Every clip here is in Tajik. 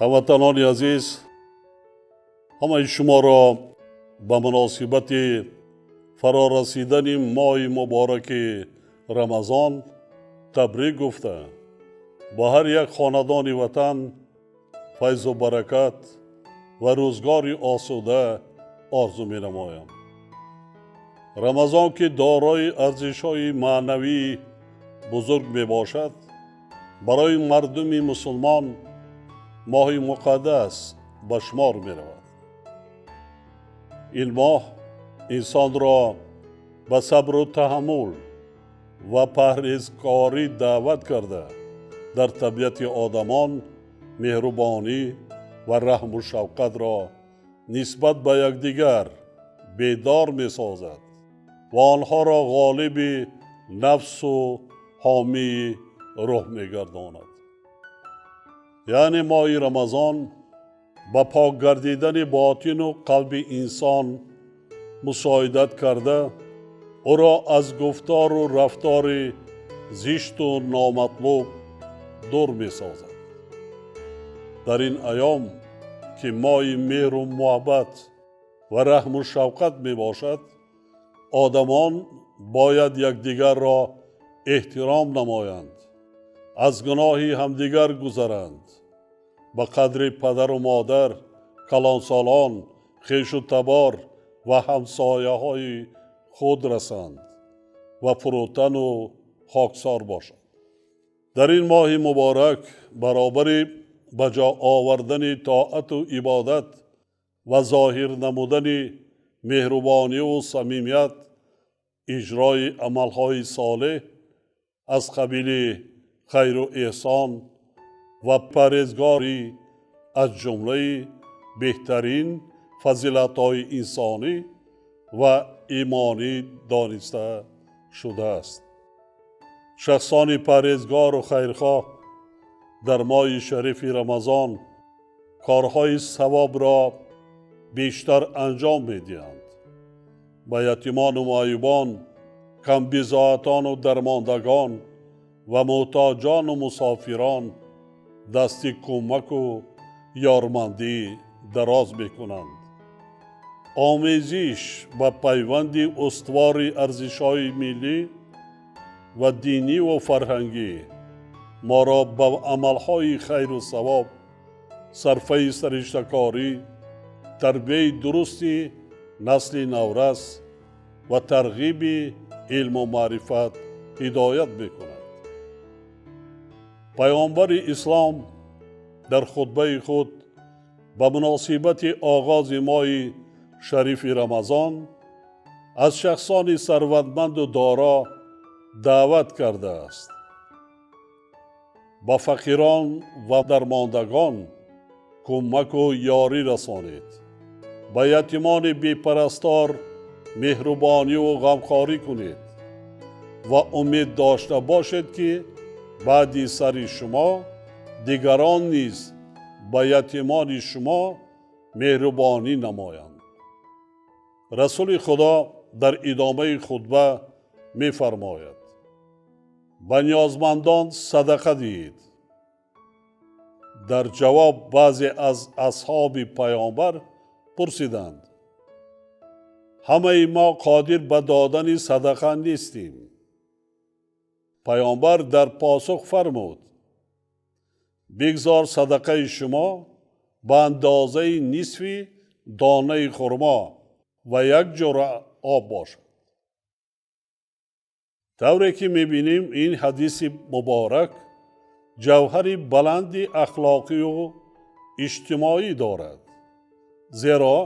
Ҳамватанони азиз, ҳамаи шуморо ба муносибати фарорасидани моҳи мубораки Рамазон табрик гуфта, ба ҳар як хонадони ватан файзу баракат ва рӯзгори осуда орзу менамоям. Рамазон, ки дорои арзишҳои маънавии бузург мебошад, барои мардуми мусулмон моҳи муқаддас ба шумор меравад. Ин моҳ инсонро ба сабру таҳаммул ва парҳезкорӣ даъват карда, дар табиати одамон меҳрубонӣ ва раҳму шафқатро нисбат ба якдигар бедор месозад ва онҳоро ғолиби нафсу ҳомии рӯҳ мегардонад. Яъне моҳи Рамазон ба пок гардидани ботину қалби инсон мусоидат карда, ӯро аз гуфтору рафтори зишту номатлуб дур месозад. Дар ин айём, ки моҳи меҳру муҳаббат ва раҳму шафқат мебошад, одамон бояд якдигарро эҳтиром намоянд, аз гуноҳи ҳамдигар гузаранд, ба қадри падару модар, калонсолон, хешу табор ва ҳамсояҳои худ расанд ва фурӯтану хоксор бошанд. Дар ин моҳи муборак баробари ба ҷо овардани тоату ибодат ва зоҳир намудани меҳрубониву самимият, иҷрои амалҳои солеҳ аз қабили хайру эҳсон ва парҳезгорӣ аз ҷумлаи беҳтарин фазилатҳои инсонӣ ва имонӣ дониста шудааст. Шахсони парҳезгору хайрхоҳ дар моҳи шарифи Рамазон корҳои савобро бештар анҷом медиҳанд, ба ятимону маъюбон, камбизоатону дармондагон ва муҳтоҷону мусофирон дасти кӯмаку ёрмандӣ дароз мекунанд. Омезиш ба пайванди устувори арзишҳои миллӣ ва диниву фарҳангӣ моро ба амалҳои хайру савоб, сарфаи сариштакорӣ, тарбияи дурусти насли наврас ва тарғиби илму маърифат ҳидоят мекунад. Пайғомбари ислом дар хутбаи худ ба муносибати оғози моҳи шарифи Рамазон аз шахсони сарватманду доро даъват кардааст: ба фақирон ва дармондагон кӯмаку ёрӣ расонед, ба ятимони бепарастор меҳрубониву ғамхорӣ кунед ва умед дошта бошед, ки баъди сари шумо дигарон низ ба ятимони шумо меҳрубонӣ намоянд. Расули Худо дар идомаи хутба мефармояд: ба ниёзмандон садақа диҳед. Дар ҷавоб баъзе аз асҳоби Паёмбар пурсиданд: ҳамаи мо қодир ба додани садақа нестем. Паёмбар дар посух фармуд: бигзор садақаи шумо ба андозаи нисфи донаи хурмо ва як ҷуръа об бошад. Тавре ки мебинем, ин ҳадиси муборак ҷавҳари баланди ахлоқию иҷтимоӣ дорад, зеро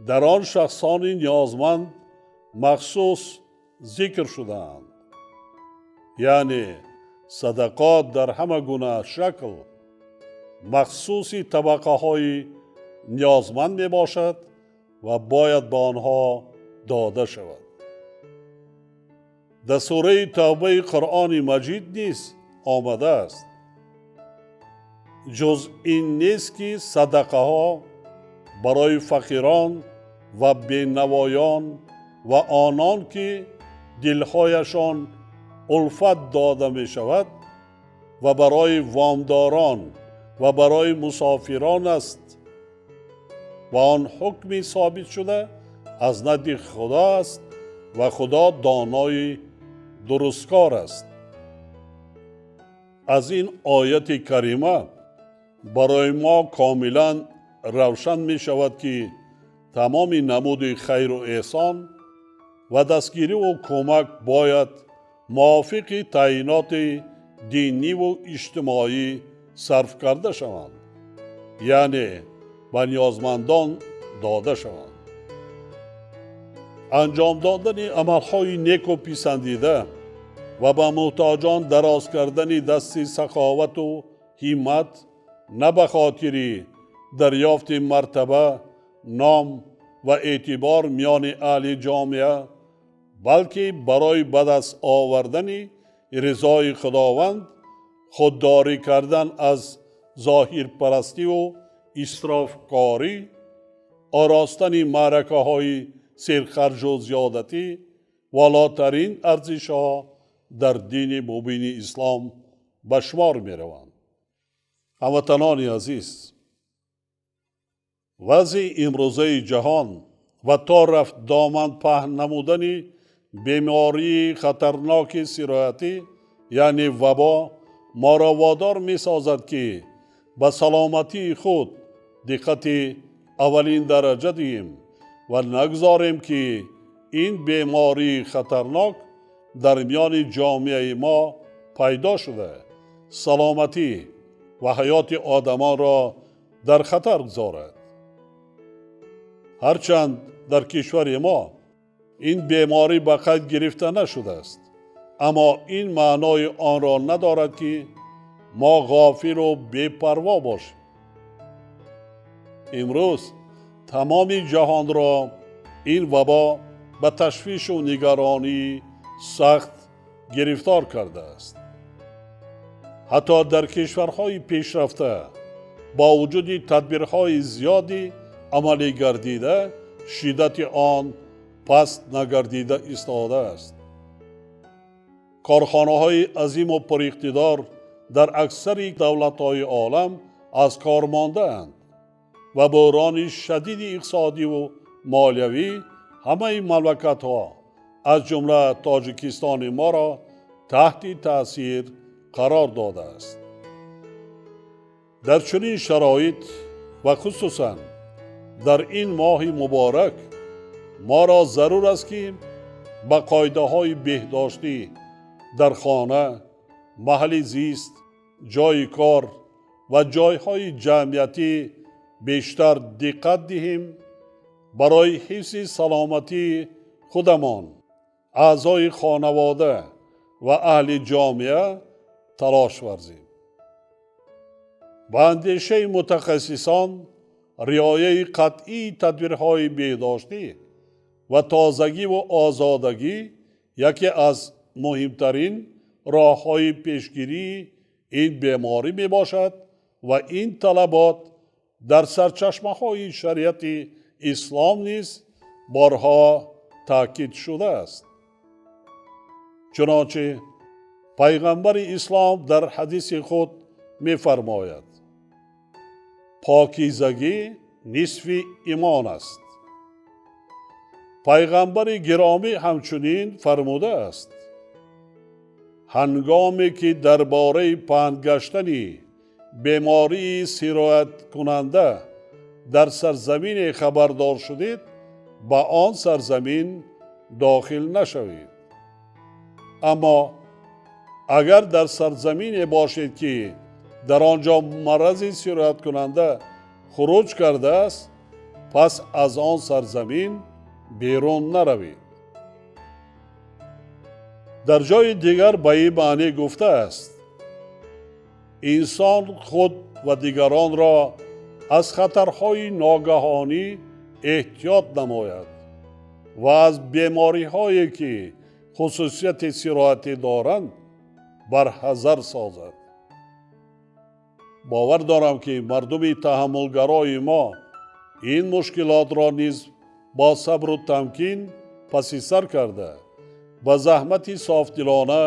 дар он шахсони ниёзманд махсус зикр шудаанд. Яъне садақот дар ҳама гуна шакл махсуси табақаҳои ниёзманд мебошад ва бояд ба онҳо дода шавад. Дар сураи Тавбаи Қуръони Маҷид низ омадааст: ҷуз ин нест, ки садақаҳо барои фақирон ва бенавоён ва онон, ки дилҳояшон улфат дода мешавад, ва барои вомдорон ва барои мусофирон аст ва он ҳукми собит шуда аз назди Худо аст ва Худо донои дурусткор аст. Аз ин ояти карима барои мо комилан равшан мешавад, ки тамоми намуди хайру эҳсон ва дастгириву кӯмак бояд мувофиқи таъйиноти диниву иҷтимоӣ сарф карда шаванд, яъне ба ниёзмандон дода шаванд. Анҷом додани амалҳои неку писандида ва ба муҳтоҷон дароз кардани дасти саховату ҳиммат на ба хотири дарёфти мартаба, ном ва эътибор миёни аҳли ҷомеа, балки барои ба даст овардани ризои Худованд, худдорӣ кардан аз зоҳирпарастиву исрофкорӣ, оростани маъракаҳои серхарҷу зиёдатӣ волотарин арзишҳо дар дини мубини ислом ба шумор мераванд. Ҳамватанони азиз, вазъи имрӯзаи ҷаҳон ва то рафт доман паҳн намудани бемории хатарноки сироятӣ, яъне вабо, моро водор месозад, ки ба саломатии худ диққати аввалин дараҷа диҳем ва нагузорем, ки ин бемории хатарнок дар миёни ҷомеаи мо пайдо шуда, саломатӣ ва ҳаёти одамонро дар хатар гузорад. Ҳарчанд дар кишвари мо ин беморӣ ба қайд гирифта нашудааст, аммо ин маънои онро надорад, ки мо ғофилу бепарво бошем. Имрӯз тамоми ҷаҳонро ин вабо ба ташвишу нигаронии сахт гирифтор кардааст. Ҳатто дар кишварҳои пешрафта бо вуҷуди тадбирҳои зиёди амалӣ гардида, шиддати он паст нагардида истодааст. Корхонаҳои азиму пуриқтидор дар аксари давлатҳои олам аз кор мондаанд ва буҳрони шадиди иқтисодиву молиявӣ ҳамаи мамлакатҳо, аз ҷумла Тоҷикистони моро таҳти таъсир қарор додааст. Дар чунин шароит ва хусусан дар ин моҳи муборак моро зарур аст, ки ба қоидаҳои беҳдоштӣ дар хона, маҳалли зист, ҷойи кор ва ҷойҳои ҷамъиятӣ бештар диққат диҳем, барои ҳифзи саломатии худамон, аъзои хонавода ва аҳли ҷомеа талош варзем. Ба андешаи мутахассисон, риояи қатъии тадбирҳои беҳдоштӣ ва тозагиву озодагӣ яке аз муҳимтарин роҳҳои пешгирии ин беморӣ мебошад ва ин талабот дар сарчашмаҳои шариати ислом низ борҳо таъкид шудааст. Чунончи пайғамбари ислом дар ҳадиси худ мефармояд: «Покизагӣ нисфи имон аст». Пайғамбари гиромӣ ҳамчунин фармудааст: «Ҳангоме ки дар бораи паҳн гаштани бемории сирояткунанда дар сарзамине хабардор шудед, ба он сарзамин дохил нашавед. Аммо агар дар сарзамине бошед, ки дар он ҷо марази сирояткунанда хуруҷ кардааст, пас аз он сарзамин берун наравед». Дар ҷои дигар ба ин маънӣ гуфтааст: «Инсон худ ва дигаронро аз хатарҳои ногаҳонӣ эҳтиёт намояд ва аз бемориҳое, ки хусусияти сироятӣ доранд, барҳазар созад». Бовар дорам, ки мардуми таҳаммулгарои мо ин мушкилотро низ бо сабру тамкин паси сар карда, ба заҳмати софдилона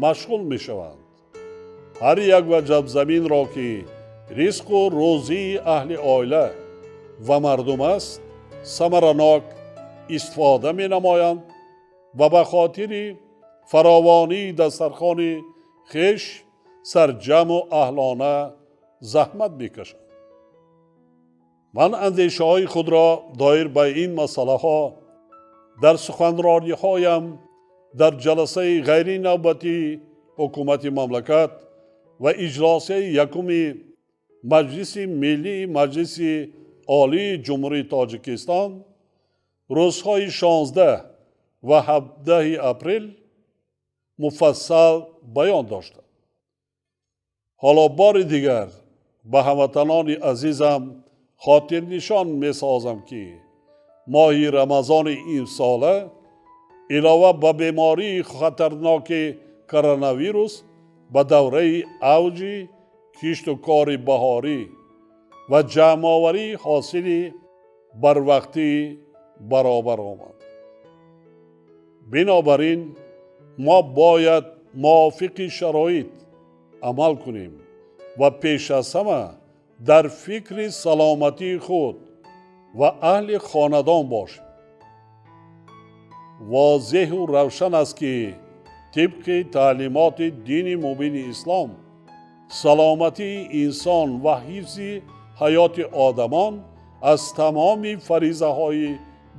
машғул мешаванд. Ҳар як ваҷаб заминро, ки Ризқу рӯзии аҳли оила ва мардум аст, самаранок истифода менамоянд ва ба хотири фаровонии дастархони хеш сарҷамъу аҳлона заҳмат мекашанд. Ман андешаҳои худро доир ба ин масъалаҳо дар суханрониҳоям дар ҷаласаи ғайринавбатии ҳукумати мамлакат ва иҷлосияи якуми Маҷлиси Миллии Маҷлиси Олии Ҷумҳурии Тоҷикистон рӯзҳои 16 ва 17 апрел муфассал баён доштам. Ҳоло бори дигар ба ҳамватанони азизам хотирнишон месозам, ки моҳи Рамазони имсола илова ба бемории хатарноки коронавирус ба давраи авҷи кишту кори баҳорӣ ва ҷамъоварии ҳосили барвақтӣ баробар омад. Бинобар ин мо бояд мувофиқи шароит амал кунем ва пеш аз ҳама дар фикри саломатии худ ва аҳли хонадон бошем. Возеҳу равшан аст, ки тибқи таълимоти дини мубини ислом саломатии инсон ва ҳифзи ҳаёти одамон аз тамоми фаризаҳои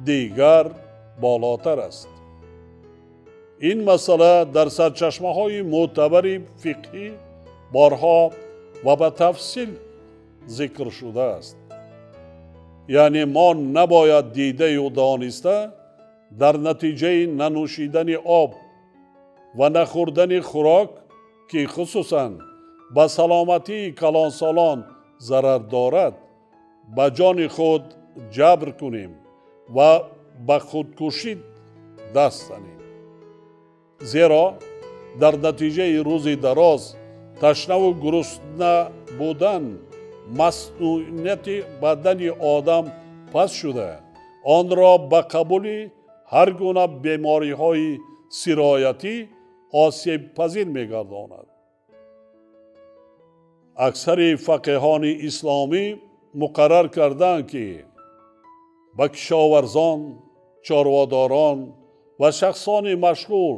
дигар болотар аст. Ин масъала дар сарчашмаҳои мӯътабари фиқҳӣ борҳо ва ба тафсил зикр шудааст. Яъне мо набояд дидаю дониста дар натиҷаи нанӯшидани об ва нахӯрдани хӯрок, ки хусусан ба саломатии калонсолон зарар дорад, ба ҷони худ ҷабр кунем ва ба худкушӣ даст занем. Зеро дар натиҷаи рӯзи дароз ташнаву гурусна будан маснунияти бадани одам паст шуда, онро ба қабули ҳар гуна бемориҳои сироятӣ осебпазир мегардонад. Аксари фақеҳони исломӣ муқаррар карданд, ки ба кишоварзон, чорводорон ва шахсони машғул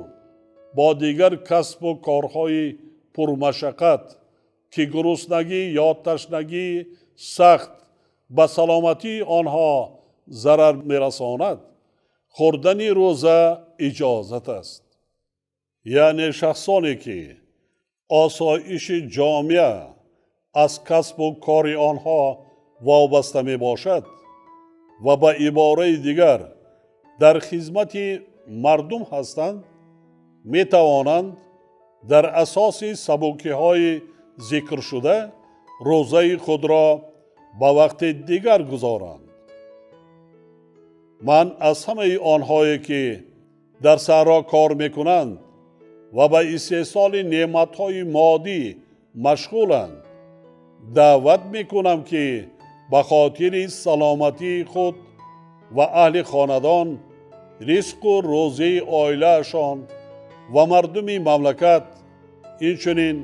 бо дигар касбу корҳои пурмашаққат, ки гуруснагӣ ё ташнагии сахт ба саломатии онҳо зарар мерасонад, хӯрдани рӯза иҷозат аст. Яъне шахсоне, ки осоиши ҷомеа аз касбу кори онҳо вобаста мебошад ва ба ибораи дигар дар хизмати мардум ҳастанд, метавонанд дар асоси сабукиҳои зикршуда рӯзаи худро ба вақти дигар гузоранд. Ман аз ҳамаи онҳое, ки дар саҳро кор мекунанд ва ба истеҳсоли неъматҳои моддӣ машғуланд, даъват мекунам, ки ба хотири саломатии худ ва аҳли хонадон, ризқу рӯзии оилаашон ва мардуми мамлакат, инчунин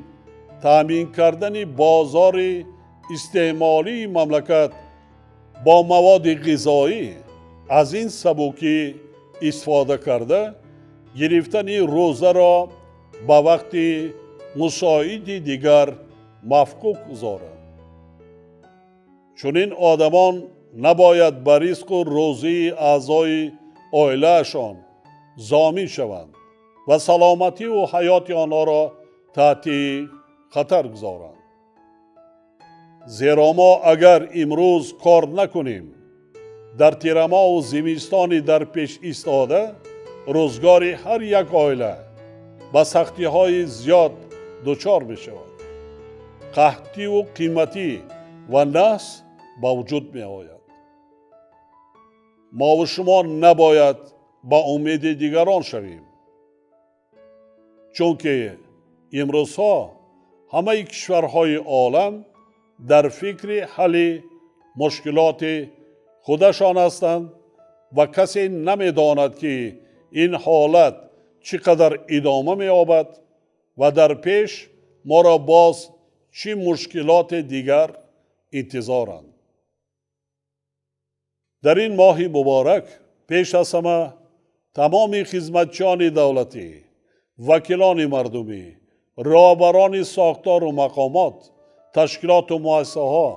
таъмин кардани бозори истеъмолии мамлакат бо маводи ғизоӣ аз ин сабукӣ истифода карда, гирифтани рӯзаро ба вақти мусоиди дигар мафкук гузоранд. Чунин одамон набояд ба ризқу рӯзии аъзои оилаашон зомин шаванд ва саломативу ҳаёти онҳоро таҳти хатар гузоранд. Зеро мо агар имрӯз кор накунем, дар тирамоҳу зимистони дар пеш истода рӯзгори ҳар як оила ба сахтиҳои зиёд дучор мешавад. Қаҳтиву қиматӣ ва наҳс ба вуҷуд меояд. Мову шумо набояд ба умеди дигарон шавем, чунки имрӯзҳо ҳамаи кишварҳои олам дар фикри ҳалли мушкилоти худашон ҳастанд ва касе намедонад, ки ин ҳолат чӣ қадар идома меёбад ва дар пеш моро боз чӣ мушкилоти дигар интизоранд. Дар ин моҳи муборак пеш аз ҳама тамоми хизматчиёни давлатӣ, вакилони мардумӣ, роҳбарони сохтору мақомот, ташкилоту муассисаҳо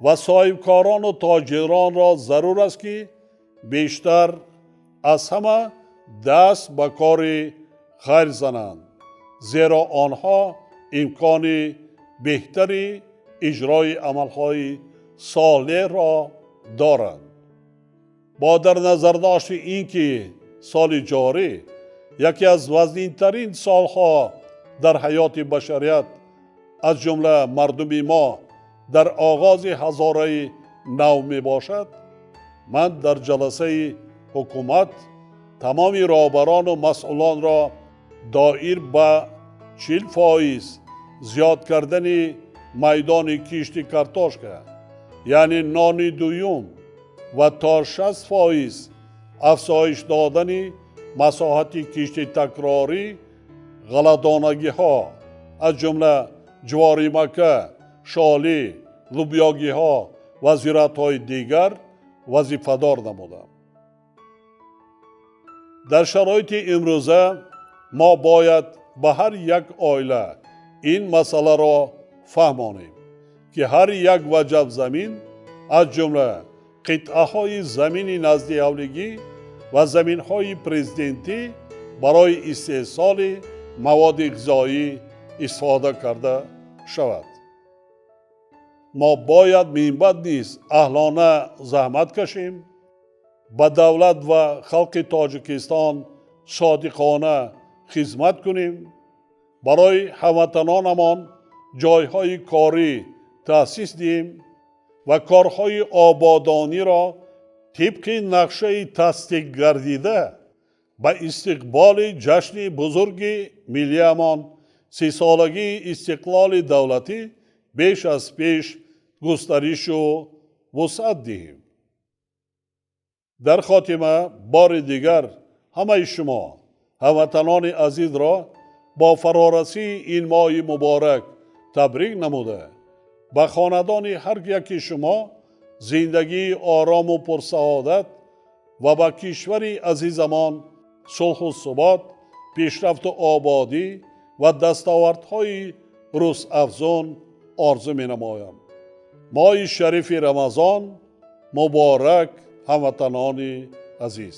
ва соҳибкорону тоҷиронро зарур аст, ки бештар аз ҳама даст ба кори хайр зананд, зеро онҳо имкони беҳтари иҷрои амалҳои солеҳро доранд. Бо дар назардошти ин ки соли ҷорӣ яке аз вазнинтарин солҳо дар ҳаёти башарият, аз ҷумла мардуми мо, дар оғози ҳазораи нав мебошад, ман дар ҷаласаи ҳукумат тамоми роҳбарону масъулонро доир ба 40% зиёд кардани майдони кишти картошка, яъне нони дуюм, ва то 60% афзоиш додани масоҳати кишти такрорӣ ғалладонагиҳо, аз ҷумла ҷуворимакка, шолӣ, лубёгиҳо ва зироатҳои дигар вазифадор намудам. Дар шароити имрӯза мо бояд ба ҳар як оила ин масъаларо фаҳмонем, ки ҳар як ваҷаб замин, аз ҷумла қитъаҳои замини назди ҳавлигӣ ва заминҳои президентӣ, барои истеҳсоли маводи ғизоӣ истифода карда шавад. Мо бояд минбаъд низ аҳлона заҳмат кашем, ба давлат ва халқи Тоҷикистон содиқона хизмат кунем, барои ҳамватанонамон ҷойҳои корӣ таъсис диҳем ва корҳои ободониро тибқи нақшаи тасдиқгардида ба истиқболи ҷашни бузурги миллиамон, 30-солагии истиқлоли давлатӣ, беш аз пеш густаришу вусъат диҳем. Дар хотима бори дигар ҳамаи шумо ҳамватанони азизро бо фарорасии ин моҳи муборак табрик намуда, ба хонадони ҳар яки шумо зиндагии орому пурсаодат ва ба кишвари азизамон сулҳу субот, пешрафту ободӣ ва дастовардҳои рӯзафзун орзу менамоям. Моҳи шарифи Рамазон муборак, ҳамватанони азиз!